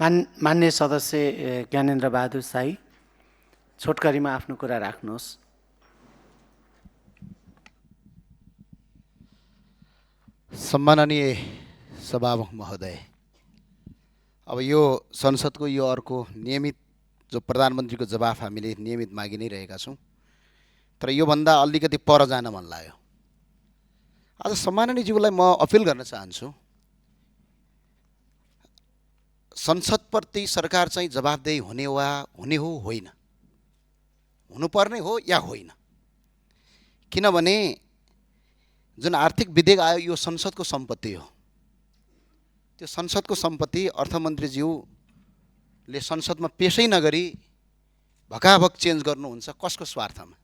मान्य सदस्य ज्ञानेन्द्र बहादुर शाही, छोटकरीमा आफ्नो कुरा राख्नुहोस्। सम्माननीय सभामुख महोदय, अब यो संसदको यो अर्को नियमित जो प्रधानमन्त्रीको जवाफ हामीले नियमित मागि नै रहेका छौँ, तर योभन्दा अलिकति पर जान मन लाग्यो। आज सम्माननीयज्यूलाई म अपिल गर्न चाहन्छु, संसदप्रति सरकार चाहिँ जवाफदेही हुने हो होइन, हुनुपर्ने हो या होइन। किनभने जुन आर्थिक विधेयक आयो यो संसदको सम्पत्ति हो। त्यो संसदको सम्पत्ति अर्थमन्त्रीज्यूले संसदमा पेशै नगरी भकाभक चेन्ज गर्नुहुन्छ, कसको स्वार्थमा?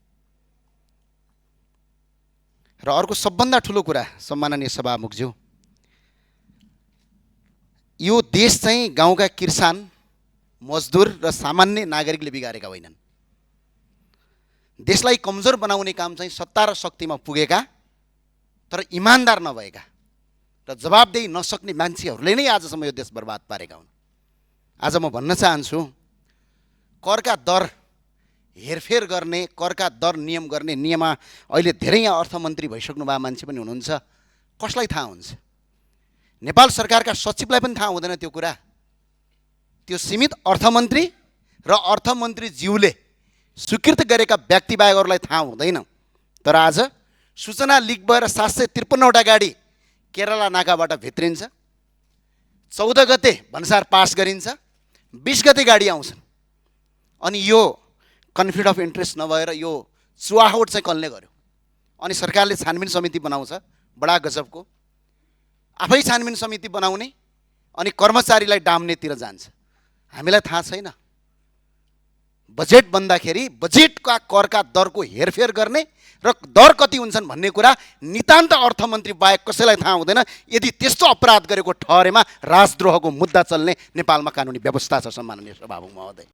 र अर्को सबभन्दा ठुलो कुरा सम्माननीय सभामुखज्यू, यो देश चाहिँ गाउँका किसान, मजदुर र सामान्य नागरिकले बिगारेका होइनन्। देशलाई कमजोर बनाउने काम चाहिँ सत्ता र शक्तिमा पुगेका तर इमान्दार नभएका र जवाबदेही नसक्ने मान्छेहरूले नै आजसम्म यो देश बर्बाद पारेका हुन्। आज म भन्न चाहन्छु, करका दर हेरफेर गर्ने, करका दर नियम गर्ने नियममा अहिले धेरै यहाँ अर्थमन्त्री भइसक्नु भएको मान्छे पनि हुनुहुन्छ, कसलाई थाहा हुन्छ? नेपाल सरकारका सचिवलाई पनि थाहा हुँदैन त्यो कुरा। त्यो सीमित अर्थमन्त्री र अर्थमन्त्रीज्यूले स्वीकृत गरेका व्यक्तिबाहेक अरूलाई थाहा हुँदैन। तर आज सूचना लिक भएर 753वटा गाडी केरला नाकाबाट भित्रिन्छ, 14 गते भन्सार पास गरिन्छ, 20 गते गाडी आउँछन्। अनि यो कन्फ्लिक्ट अफ इन्ट्रेस्ट नभएर यो चुहावट चाहिँ कसले गर्यो? अनि सरकारले छानबिन समिति बनाउँछ, बडा गजबको। आफै छानबिन समिति बनाउने अनि कर्मचारीलाई डाम्नेतिर जान्छ। हामीलाई थाहा छैन बजेट बन्दाखेरि बजेटका करका दरको हेरफेर गर्ने र दर कति हुन्छन् भन्ने कुरा नितान्त अर्थमन्त्री बाहेक कसैलाई थाहा हुँदैन। यदि त्यस्तो अपराध गरेको ठहरेमा राजद्रोहको मुद्दा चल्ने नेपालमा कानुनी व्यवस्था छ। सम्माननीय सभामुख महोदय,